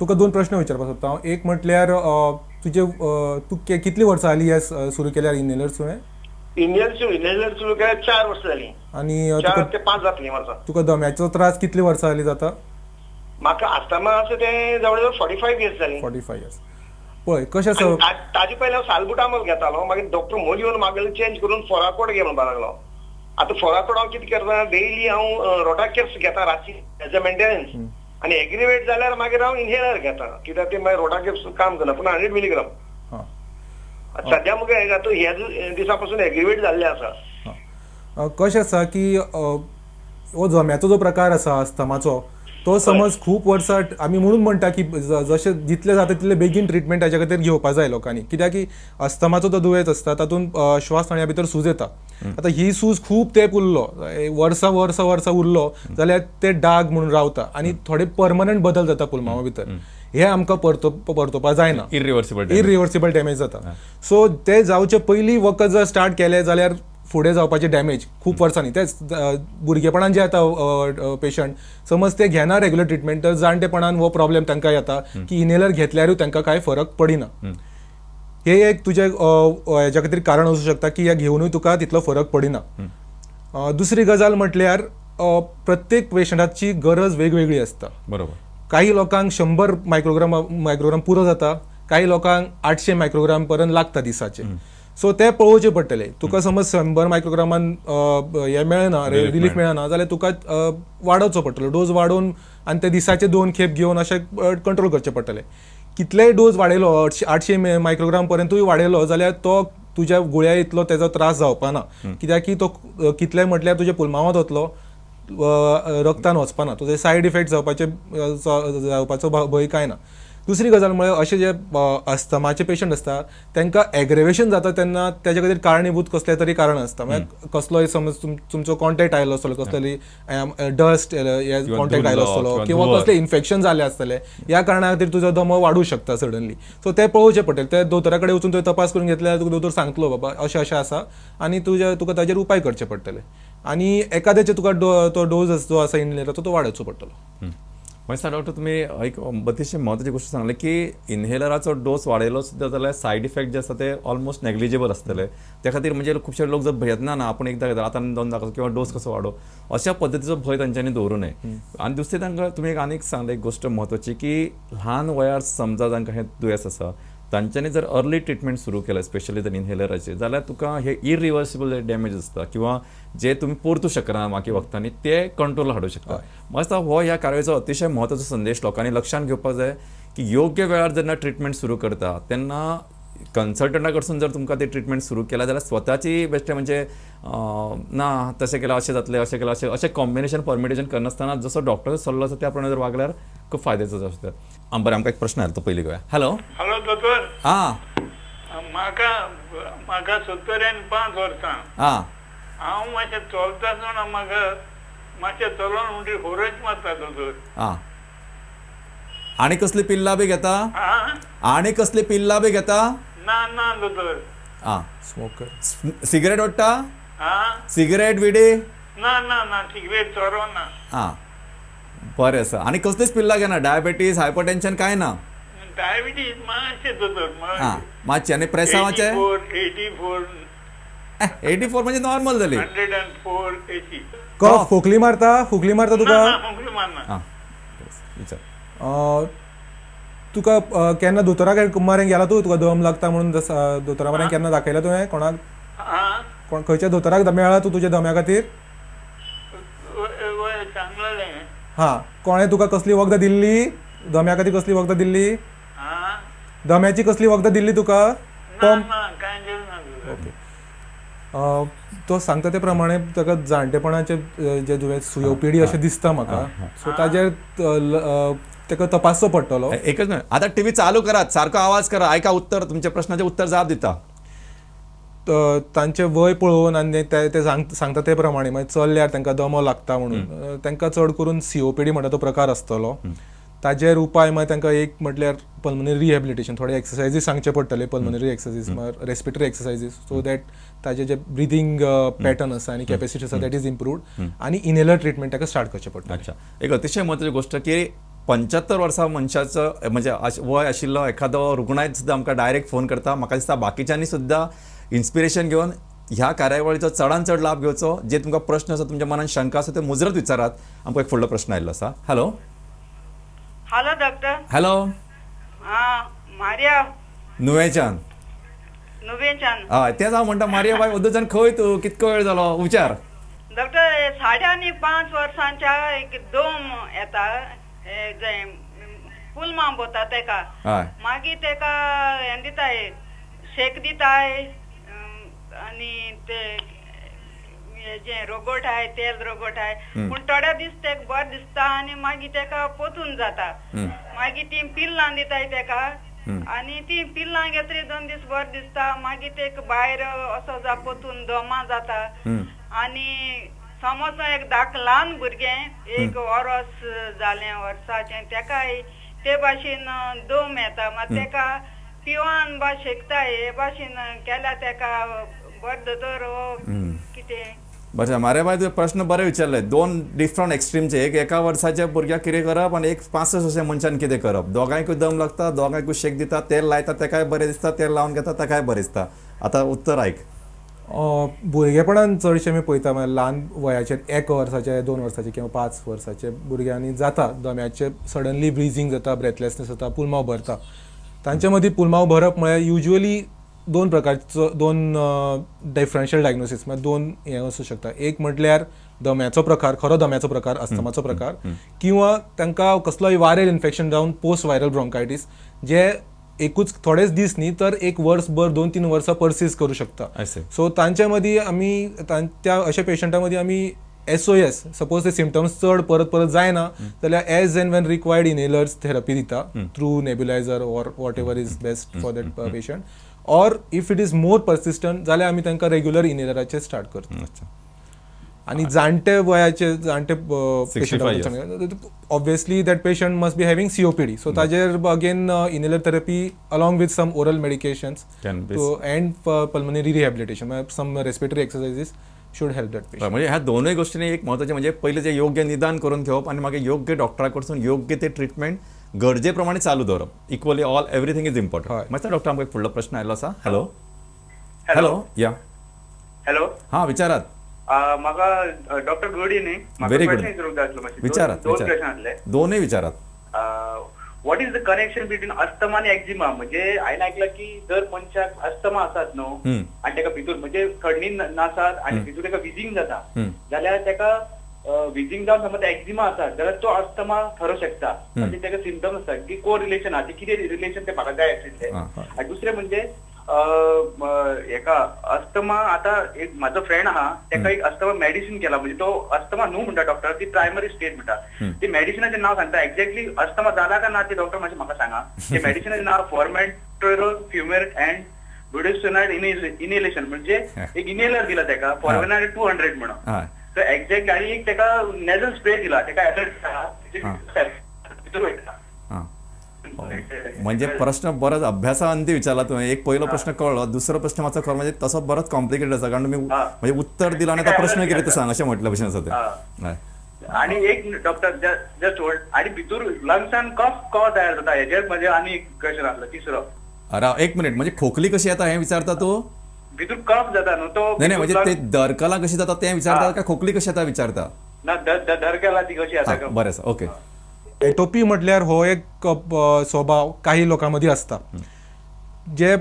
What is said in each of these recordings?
तुका दोन प्रश्न विचारपाक सोदता हांव. एक म्हटल्यार तुजे तूं कितली वर्सां जाली हे सुरू केल्यार इनहेलर तुवें? इनहेलर सुरू केल्यार 4 वर्सां जालीं. आनी 4 ते 5 जातलीं वर्सां. तुका दम्याचो त्रास कितली वर्सां जाली जाता? म्हाका आस्थमा आसा तें जवळ जवळ 45 इयर्स जालीं. 45 इयर्स. पळय कशें आसा, ताजे पयलीं हांव सालबुटामोल घेतालो, मागीर डॉक्टर मोल येवन मागले चेंज करून फोराकोड घे म्हणपाक लागलो. आतां फोराकोड हांव कितें करता, डेली हांव रोटाकेप्स घेता रातची एज अ मेंटेनन्स, आनी एग्रीवेट जाल्यार मागीर हांव इनहेलर घेता, कित्याक ते मागीर रोटाकेप्स काम करना, पूण 100 मिलीग्राम. सद्या मुगे आतां ह्या दिसा पासून एग्रीवेट जाल्लें आसा. कशें आसा की हो जम्याचो जो प्रकार आसा अस्थमाचो, तो समज खूब वर्सां आमी म्हणून म्हणटा की जशें जितलें जाता तितलें बेगीन ट्रिटमेंट ताच्या खातीर घेवपा जाय लोकांनी, कित्याक की अस्थमाचो जो दुयेंस आसता तातूंत श्वास नळया भितर सूज येता. आतां ही सूज खूब तेंप उरलो, वर्सां वर्सां वर्सां उरलो जाल्यार ते डाग म्हणून रावता आनी थोडे परमनंट बदल जाता पुलमांवा भितर. हे आमकां परतोवपा जायना, इरिवर्सिबल डॅमेज जाता. सो ते जावचे पयलीं वखद जर स्टार्ट केलें जाल्यार फुडें जावपाचे डॅमेज खूब वर्सांनी, तेच भुरगेपणान जे येता पेशंट समज ते घेना रेगुलर ट्रिटमेंट, तर जाणटेपणान हो प्रॉब्लेम तांकां येता की इनहेलर घेतल्यारूय तांकां कांय फरक पडिना. हे एक तुजें हेज्या खातीर कारण आसूं शकता की ह्या घेवनूय तुका तितलो फरक पडिना. दुसरी गजाल म्हटल्यार प्रत्येक पेशंटाची गरज वेगवेगळी आसता. बरोबर. काही लोकांक 100 मायक्रोग्राम पुरो जाता, काही लोकांक 800 मायक्रोग्राम पर्यंत लागता दिसाचे. सो ते पळोवचें पडटलें. तुका समज 100 मायक्रोग्रामान हें मेळना, रिलीफ मेळना जाल्यार तुका वाडोवचो पडटलो डोज, वाडोवन आनी ते दिसाचे 2 खेप घेवन अशें कंट्रोल करचें पडटलें. कितलेय डोज वाडयलो, 800 मायक्रोग्राम पर्यंतूय वाडयलो जाल्यार तो तुज्या गुळ्या इतलो तेजो त्रास जावपा ना, कित्याक की तो कितलेय म्हटल्यार तुज्या पुलमांवांत वतलो, रक्तान वचपाना, तुजे सायड इफेक्ट जावपाचो भंय कांय ना. दुसरी गजाल म्हळ्यार अशे जे अस्थमाचे पेशंट आसता तांकां एग्रेवेशन जाता तेन्ना तेजे खातीर कारणीभूत कसलें तरी कारण आसता. म्हळ्यार कसलोय समज तुमचो कॉन्टेक्ट आयलो आसतलो, कसलो तरी डस्ट कॉन्टेक्ट आयलो आसतलो किंवा कसलें इन्फेक्शन जालें आसतलें, ह्या कारणा खातीर तुजो दमो वाडूं शकता सडनली. सो तें पळोवचें पडटलें. ते दोतोरा कडेन वचून तुवें तपास करून घेतल्यार तुका दोतोर सांगतलो बाबा अशें अशें आसा आनी तुज्या तुका ताजेर उपाय करचे पडटले आनी एकाद्याचे तुका तो डोज जो आसा इनहेलराचो तो वाडोवचो पडटलो. मागीर डॉक्टर तुमी एक अतिशय म्हत्वाची गोश्ट सांगले की इनहेलराचो डोस वाडयलो सुद्दां जाल्यार सायड इफेक्ट जे आसा ते ऑलमोस्ट नेग्लिजिबल आसतले. त्या खातीर म्हणजे खुबशे लोक जर भंयेतना ना आपूण एकदां घेता आतां दोनदा कसो किंवा डोस कसो वाडो अशा पद्दतीचो भंय तांच्यांनी दवरूं नये. आनी दुसरें तांकां तुमी एक आनीक सांगले एक गोश्ट म्हत्वाची की ल्हान वयार समजा तांकां हें दुयेंस आसा तांच्यांनी जर अर्ली ट्रिटमेंट सुरू केलें स्पेशली जर इनहेलराचेर जाल्यार तुका हे इरिवर्सिबल डॅमेज आसता किंवा जे तुमी परतू शकना बाकी वखदांनी ते कंट्रोल हाडूं शकता. म्हाका दिसता हो ह्या कार्यावळीचो अतिशय म्हत्वाचो संदेश लोकांनी लक्षांत घेवपाक जाय की योग्य वेळार जेन्ना ट्रिटमेंट सुरू करता तेन्ना कन्सल्टंटा कडसून जर तुमकां ते ट्रिटमेंट सुरू केला जाल्यार स्वताची बेश्टें म्हणजे ना तशें केलां अशें जातलें अशें केलां अशें अशें कॉम्बिनेशन परमिटेशन करनासतना जसो डॉक्टराचो सल्लो आसा त्या प्रमाणे जर वागल्यार खूब फायद्याचो जावं शकता. बरें, आमकां एक प्रश्न आयलो तो पयलीं घेवया. हॅलो. हॅलो दोतोर. आं, म्हाका म्हाका 75 वर्सां. आं, हांव मातशें चलता आसतना म्हाका मातशें चलोन म्हणटकीर खोरच मारता दोतोर. आं, आनी कसली पिल्लां बी घेता? आनी कसली पिल्लां बी घेता? ना ना दोतोर. आं, स्मोकर. सिगरेट ओडटा? सिगरेट विडी? ना ना ना, सिगरेट चोरो ना. आं, बरें आसा. आनी कसलीच पिल्लां घेना? डायबिटीज, हायपरटेन्शन कांय ना? डायबिटीज मातशें दोतोर. आं, मातशें. आनी प्रेसांवाचें? 84. 84 म्हणजे नॉर्मल जाली. 104 80. कफ, खोकली मारता? खोकली मारता तुका? खोकली मारना. आं, विचार. तुका केन्ना दोतोरा कडेन गेला तूं? तुका दम लागता म्हणून दोतोरा मरेन केन्ना दाखयला तुवें कोणाक? कोण खंयच्या दोतोराक मेळ्ळा तूं तुज्या दम्या खातीर? हां, कोणें तुका कसली वखदां दिल्ली दम्या खातीर? कसली वखदां दिल्ली? दम्याची कसली वखदां दिल्ली तुका? ओके, तो सांगता ते प्रमाणे ताका जाणटेपणाचे जे दुयेंस सीओपीडी अशें दिसता म्हाका, सो ताजेर ताका तपासचो पडटलो. एकच मिनिट, आतां टीव्ही चालू करात, सारको आवाज करा, आयका उत्तर तुमच्या प्रश्नाचें उत्तर जाप दिता. तांचें वय पळोवन आनी ते सांगता ते प्रमाणे मागीर चल्ल्यार तांकां दमो लागता म्हणून तांकां चड करून सीओपीडी म्हणटा तो प्रकार आसतलो. ताजेर उपाय मागीर तांकां एक म्हटल्यार पल्मोनरी रिहेबिलिटेशन, थोडे एक्सरसायजीस सांगचे पडटले, pulmonary exercises, respiratory exercises, so that ताजे जे ब्रिदींग पॅटर्न आसा आनी कॅपेसिटी आसा that is improved, आनी इनहेलर ट्रिटमेंट ताका स्टार्ट करचें पडटलें. अच्छा, एक अतिशय म्हत्वाची गोश्ट की 75 वर्सां मनशाचो म्हणजे वय आशिल्लो एखादो रुग्णायत सुद्दां आमकां डायरेक्ट फोन करता. म्हाका दिसता बाकीच्यांनी सुद्दां इन्स्पिरेशन घेवन ह्या कार्यावळीचो चडान चड लाभ घेवचो. जे तुमकां प्रश्न आसा, तुमच्या मनान शंका आसा ते मुजरत विचारात. आमकां एक फुडलो प्रश्न आयिल्लो आसा. हॅलो. Hello doctor. Hello. हां, मारिया नुवेंच्यान. नुवेंच्यान. हय, तेंच हांव म्हणटा. मारिया बाय, ओदोच्यान खंय तूं, कितको वेळ जालो? विचार डॉक्टर. 5.5 वर्सांच्या एक दोम येता, पुलमा भोता तेका, मागीर तेका हें दिताय, शेक दिताय आनी ते हेजें रोगोटाय, तेल रोगोटाय, पूण थोड्या दीस तेका बरें दिसता आनी मागीर तेका पोतून जाता. मागीर ती पिल्लां दिताय तेका आनी ती पिल्लां घेतली 2 दीस बरें दिसता, मागीर तेका भायर असो जा पोतून दमा जाता. आनी समज एक धाक ल्हान भुरगें 1 वरस जालें वर्साचें, तेकाय ते भाशेन दम येता, मागीर तेका पिवान बा शेकता, हे भाशेन केल्या तेका बरें दोतोर कितें? बरें मारे बाय, तुवें प्रश्न बरे विचारले. 2 डिफरंट एक्स्ट्रीमचे, एक 1 वर्साच्या भुरग्याक कितें करप आनी एक 65 वर्साच्या मनशान कितें करप. दोगांयकूय दम लागता, दोगांयकूय शेक दिता, तेल लायता तेकाय बरें दिसता, तेल लावन घेता तेकाय बरें दिसता. आतां उत्तर आयक. भुरगेपणान चडशे आमी पळयता, म्हळ्यार ल्हान वयाचेर 1 वर्साचे, 2 वर्साचे किंवा 5 वर्साचे भुरग्यांनी जाता दम्याचे, सडनली ब्रिजींग जाता, ब्रेथलेसनेस जाता, पुलमाव भरता. तांचे मदीं पुलमाव भरप म्हळ्यार युज्युअली 2 प्रकारचो, 2 डिफरन्शियल डायग्नोसीस, म्हळ्यार 2 हें आसूं शकता. एक म्हटल्यार दम्याचो प्रकार, खरो दम्याचो प्रकार, अस्थमाचो प्रकार, किंवा तांकां कसलोय वायरल इन्फेक्शन जावन पोस्ट वायरल ब्रोंकायटीस, जे एकूच थोडेच दीस न्ही तर 1 वर्सभर 2-3 वर्सां पर्सिस्ट करूं शकता. सो तांचे मदीं आमी त्या अशा पेशंटा मदीं आमी SOS, suppose ते सिमटम्स चड परत परत जायना जाल्यार as and when required inhalers therapy दिता through nebulizer or whatever is best for that patient. Or if it is more persistent जाल्यार आमी तांकां रेग्युलर इनहेलराचेर स्टार्ट करता. आनी जाणटे वयाचे, जाणटे patient, obviously that patient must be having COPD, so ताजेर again inhaler therapy along with some oral medications and pulmonary rehabilitation, some respiratory exercises should help that patient. म्हणजे ह्या दोनूय गोष्टींनी एक महत्वाचें म्हणजे पयलें जें योग्य निदान करून घेवप आनी मागीर योग्य डॉक्टरा कडसून योग्य ते ट्रिटमेंट गरजे प्रमाणे चालू दवरप. Equally all everything is important. मातसो डॉक्टर आमकां एक फुडलो प्रश्न आयलो आसा. हॅलो. हॅलो. या. हॅलो. हां, विचारात. म्हाका डॉक्टर गडी न्ही, व्हेरी गुड, विचारात. 2 प्रश्न आसले, दोनूय विचारात. What is the connection between asthma आनी एक्झिमा? म्हणजे हांवें आयकलां की जर मनशाक अस्थमा आसात न्हू आनी तेका भितर म्हणजे थंडी नासात आनी भितर तेका विजींग जाता जाल्यार तेका विजींग जावन समज एक्झिमा आसा जाल्यार तो अस्थमा थारूंक शकता. म्हणजे तेका सिमटम्स आसता की को रिलेशन आहा, कितें रिलेशन तें म्हाका जाय आशिल्लें. आनी दुसरें म्हणजे हेका अस्थमा, आतां एक म्हाजो फ्रेंड आहा तेका एक अस्थमा मेडिसिन केला, म्हणजे तो अस्थमा न्हू म्हणटा डॉक्टर, ती प्रायमरी स्टेज म्हणटा. ती मेडिसिनाचें नांव सांगता, एक्झॅक्टली अस्थमा जाला काय ना ते डॉक्टर मातशें म्हाका सांगा. ते मेडिसिनाचें नांव formoterol fumarate and budesonide inhalation, म्हणजे एक इनहेलर दिला तेका फॉर्मेनाइड 200 म्हणून. तर एक्झॅक्टली आनी एक तेका नेजल स्प्रे दिला, तेका एलर्जी आहा भितर वयता. म्हणजे प्रश्न बरोच अभ्यासाअंती विचारला तुवें. एक पयलो प्रश्न कळ्ळो, दुसरो प्रश्न मातसो खरो म्हणजे तसो बरोच कॉम्प्लिकेटेड आसा, कारण तुमी म्हणजे उत्तर दिलां आनी आतां प्रश्न कितें तें सांग अशें म्हटल्या भशेन आसा तें. आनी एक डॉक्टर जस्ट होल्ड, आनी भितर लंग्सान कफ कफ तयार जाता हेजेर म्हणजे आनी एक क्वेश्चन आसलो तिसरो. राव 1 मिनिट, म्हणजे खोकली कशी येता हें विचारता तूं? भितर कफ जाता न्हू तो. नाही नाही, म्हणजे ते दरकला कशी जाता तें विचारता काय खोकली कशी येता विचारता? ना, दरकला ती कशी येता. बरें आसा, ओके. एटोपी म्हटल्यार हो एक स्वभाव काही लोकां मदीं आसता, जे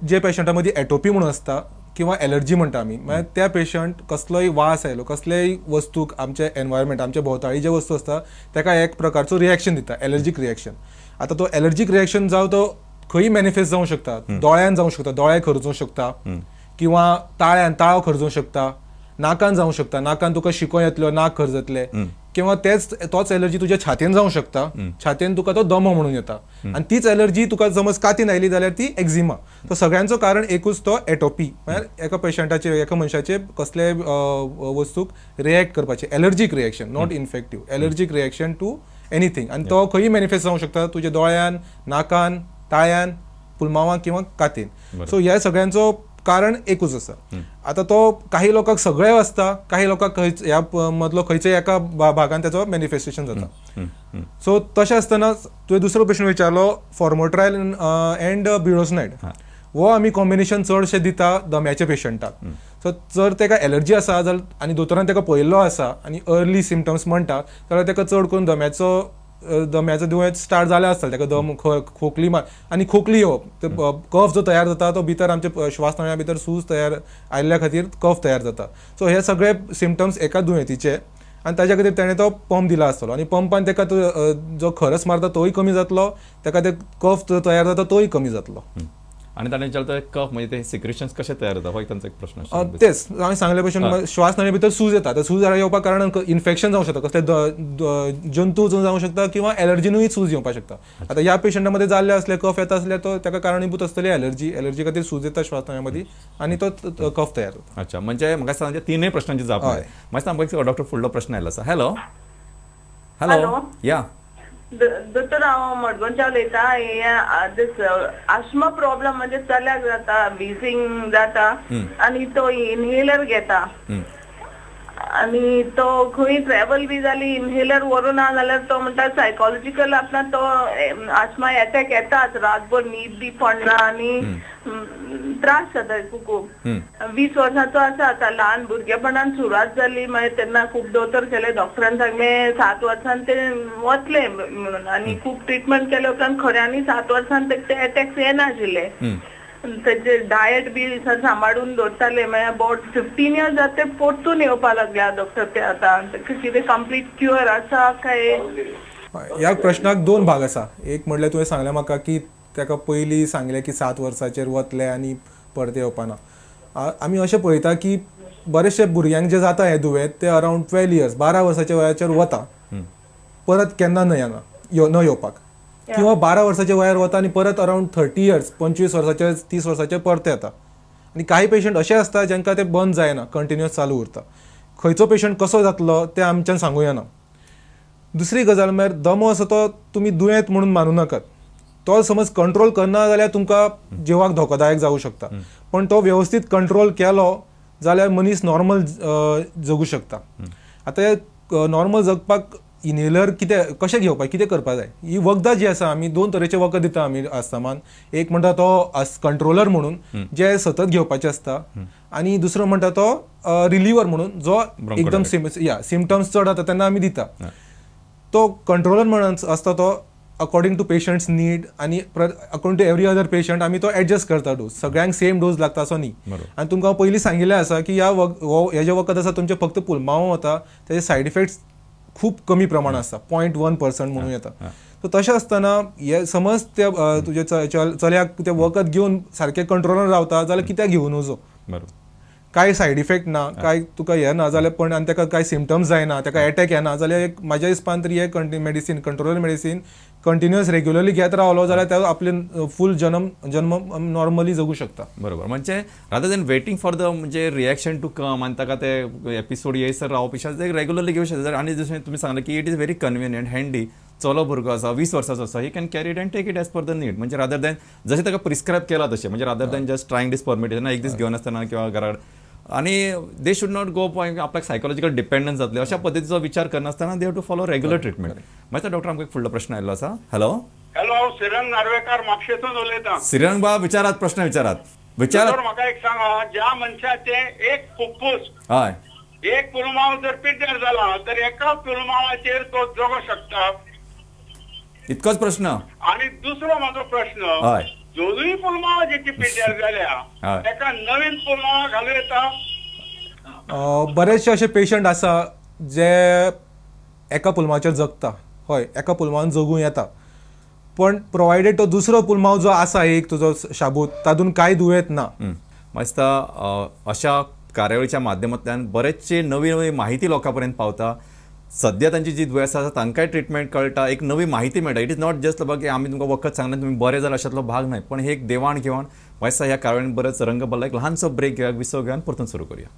जे पेशंटा मदीं एटोपी म्हणून आसता किंवा एलर्जी म्हणटा आमी, मागीर त्या पेशंट कसलोय वास आयलो, कसलेय वस्तूक आमचे एनवायरमेंट, आमच्या भोंवताळी जे वस्तू आसता ताका एक प्रकारचो रिएक्शन दिता, एलर्जीक रिएक्शन. आतां तो एलर्जीक रिएक्शन जावं तो खंय मॅनिफेस्ट जावंक शकता, दोळ्यान जावंक शकता, दोळे खरजूंक शकता, किंवा ताळ्यान ताळो खरजूंक शकता, नाकान जावंक शकता, नाकान तुका शिको येतलो, नाक खरजतलें, किंवा तेच तोच एलर्जी तुज्या छातयेन जावंक शकता, छातयेन तुका तो दमो म्हणून येता, आनी तीच एलर्जी तुका समज कातीन आयली जाल्यार ती एक्झिमा. तो सगळ्यांचो कारण एकूच, तो एटोपी, म्हळ्यार एका पेशंटाचे, एका मनशाचे कसले वस्तूक रिएक्ट करपाचे, allergic reaction, not infective, allergic reaction to anything. आनी तो खंय मॅनिफेस्ट जावंक शकता, तुज्या दोळ्यान, नाकान, ताळ्यान, पुलमावान किंवा कातीन. सो ह्या सगळ्यांचो कारण एकूच आसा. आतां तो काही लोकांक सगळे आसता, काही लोकांक ह्या मदलो खंयच्या एका भागान त्याचो मॅनिफेस्टेशन जाता. सो तशें आसतना तुवें दुसरो प्रश्न विचारलो फॉर्मोट्रायल एंड ब्युरोसनायड, हो आमी कॉम्बिनेशन चडशें दिता दम्याच्या पेशंटाक. सो जर ताका एलर्जी आसा जाल्यार आनी दोतोरान ताका पळयल्लो आसा आनी अर्ली सिमटम्स म्हणटा जाल्यार ताका चड करून दम्याचो दुयेंस स्टार्ट जालें आसतलें, ताका दम खोकली मार आनी खोकली येवप, कफ जो तयार जाता तो भितर आमच्या श्वास नळ्या भितर सूज तयार आयिल्ल्या खातीर कफ तयार जाता. सो हे सगळे सिमटम्स एका दुयेंतीचे आनी ताच्या खातीर ताणें तो पंप दिला आसतलो आनी पंपान ताका जो खरस मारता तोय कमी जातलो, ताका ते कफ जो तयार जाता तोय कमी जातलो. आनी ताणें विचारता कफ म्हणजे ते सिक्रेशन्स कशे तयार जाता, हो एक तांचो एक प्रश्न. तेच हांवें सांगले भशेन श्वास नळये भितर सूज येता, तर सूज येवपा कारणान इन्फेक्शन जावंक शकता, कसले जंतू जावंक शकता किंवा एलर्जीनूय सूज येवपाक शकता. आतां ह्या पेशंटा मदें जाल्ले आसले कफ येता आसल्यार तो ताका कारणीभूत आसतली एलर्जी, एलर्जी खातीर सूज येता श्वास नळये मदीं आनी तो कफ तयार जाता. अच्छा, म्हणजे म्हाका दिसता म्हणजे तिनूय प्रश्नांची जाप. म्हाका दिसता डॉक्टर फुडलो प्रश्न आयलो आसा. हॅलो हॅलो या दोतोर, हांव मडगांवच्यान उलयतां. हें आस्मा प्रॉब्लम म्हणजे चल्याक जाता, व्हिजिंग जाता आनी तो इनहेलर घेता आनी तो खंय ट्रॅवल बी जाली इनहेलर व्हरूं ना जाल्यार तो म्हणटा सायकोलॉजिकल आपणाक तो आस्मा एटॅक येताच, रातभर न्हीद बी पडना आनी त्रास जाता खूब. 20 वर्सांचो आसा आतां, ल्हान भुरगेपणान सुरवात जाली, मागीर तेन्ना खूब दोतोर केले, डॉक्टरान सांगलें 7 वर्सान ते वतले म्हणून, आनी खूब ट्रिटमेंट केले उपरांत खऱ्यांनी 7 वर्सान ते एटॅक्स येनाशिल्ले. तेजे डायट बी सांबाळून दवरताले, मागीर अबाउट 15 इयर्स जाता ते परतून येवपा लागल्या डॉक्टर. ते आतां कितें कंप्लीट क्युअर आसा काय? ह्या प्रश्नाक 2 भाग आसा. एक म्हणल्यार तुवें सांगलें म्हाका की ताका पयलीं सांगलें की 7 वर्साचेर वतले आनी परते येवपाना. आमी अशें पळयता की बरेचशे भुरग्यांक जे जाता हें दुयेंत ते अरावंड 12 इयर्स 12 वर्साच्या वयाचेर वता, परत केन्ना न येना न येवपाक, किंवा 12 वर्साच्या वयार वता आनी परत अरावंड 30 इयर्स 25 वर्साचेर 30 वर्साचेर परते येता. आनी कांय पेशंट अशे आसता जांकां ते बंद जायना, कंटिन्युअस चालू उरता. खंयचो पेशंट कसो जातलो तें आमच्यान सांगूं येना. दुसरी गजाल म्हळ्यार दमो आसा तो तुमी दुयेंत म्हणून मानूं नाकात, तो समज कंट्रोल करना जाल्यार तुमकां जिवाक धोकोदायक जावं शकता, पण तो वेवस्थीत कंट्रोल केलो जाल्यार मनीस नॉर्मल जगूं शकता. आतां नॉर्मल जगपाक इनहेलर कितें कशें घेवपाक कितें करपाक जाय, ही वखदां जी आसा आमी 2 तरेचे वखद दिता आमी आस्थमान. एक म्हणटा तो कंट्रोलर म्हणून जे सतत घेवपाचे आसता आनी दुसरो म्हणटा तो रिलीवर म्हणून जो एकदम सिमटम्स चड जाता तेन्ना आमी दिता. तो कंट्रोलर म्हणून आसता तो अकॉर्डिंग टू पेशंट्स नीड आनी according to every other patient आमी तो एडजस्ट करता डोज, सगळ्यांक सेम डोज लागता असो न्ही. आनी तुमकां हांव पयलीं सांगिल्लें आसा की ह्या हे जें वखद आसा तुमचें फक्त पुलमांव वता, तेजे सायड इफेक्ट्स खूब कमी प्रमाण आसता, 0.1% म्हणूं येता. सो तशें आसतना हे समज ते तुजे चल्याक तें वखद घेवन सारकें कंट्रोलान रावता जाल्यार कित्याक घेवन वचो, कांय सायड इफेक्ट ना, कांय तुका हें ना जाल्यार पण आनी ताका कांय सिमटम्स जायना, ताका एटॅक येना जाल्यार एक म्हाज्या हिसपान तरी हे medicine controller medicine continuous regularly घेत रावलो जाल्यार तो आपले फूल जन्म नॉर्मली जगू शकता. बरोबर, म्हणजे rather than waiting for the म्हणजे रिएक्शन टू कम आनी ताका ते एपिसोड येयसर रावपा पेक्षा ते रेगुलरली घेवं शकता. आनी जशें तुमी सांगलें की it is very convenient handy, चलो भुरगो आसा 20 वर्साचो आसा, he can carry it and take it as per the need. म्हणजे रादर दॅन जशें ताका प्रिस्क्रायब केला तशें, म्हणजे rather than just trying this permutation एक दीस घेवन आसतना किंवा घरा, आनी they should not go point आपल्याक सायकोलॉजिकल डिपेंडन्स जातले अशा पद्दतीचो विचार करनासतना they have to follow regular treatment. मागीर डॉक्टर आमकां एक फुडलो प्रश्न आयिल्लो आसा. हॅलो हॅलो, हांव श्रीरंग नार्वेकार म्हापशेंसून उलयतां. श्रीरंग बाब विचारात, प्रश्न विचारात. विचारात. म्हाका एक सांगा, ज्या मनशाचें एक फुफ्फुस हय एक पुलमांव जर पिड्ड्यार जाला तर एका पुलमावाचेर तो जगो शकता, इतकोच प्रश्न. आनी दुसरो म्हाजो प्रश्न, दोनूय पुलमावाची पिड्ड्यार जाल्या ताका नवीन पुलमावा घालूं येता? बरेचशे अशे पेशंट आसा जे एका पुलमाचेर जगता, हय एका पुलमावान जगूं येता, पण प्रोवायडेड तो दुसरो पुलमाव जो आसा एक तुजो शाबूत तातूंत कांय दुयेंत ना. म्हाका दिसता अशा कार्यावळीच्या माध्यमांतल्यान बरेचशी नवी नवी माहिती लोकां पर्यंत पावता. सद्या तांची जी दुयेंसां आसा तांकांय ट्रिटमेंट कळटा, एक नवी माहिती मेळटा. It is not just बाबा की आमी तुमकां वखद सांगलें तुमी बरें जालें अशांतलो भाग न्हय, पण हे एक देवाण घेवाण. म्हाका दिसता ह्या कार्यावळीन बरोच रंग भरला. एक ल्हानसो ब्रेक घेवया, विसव घेवन परतून सुरू करूया.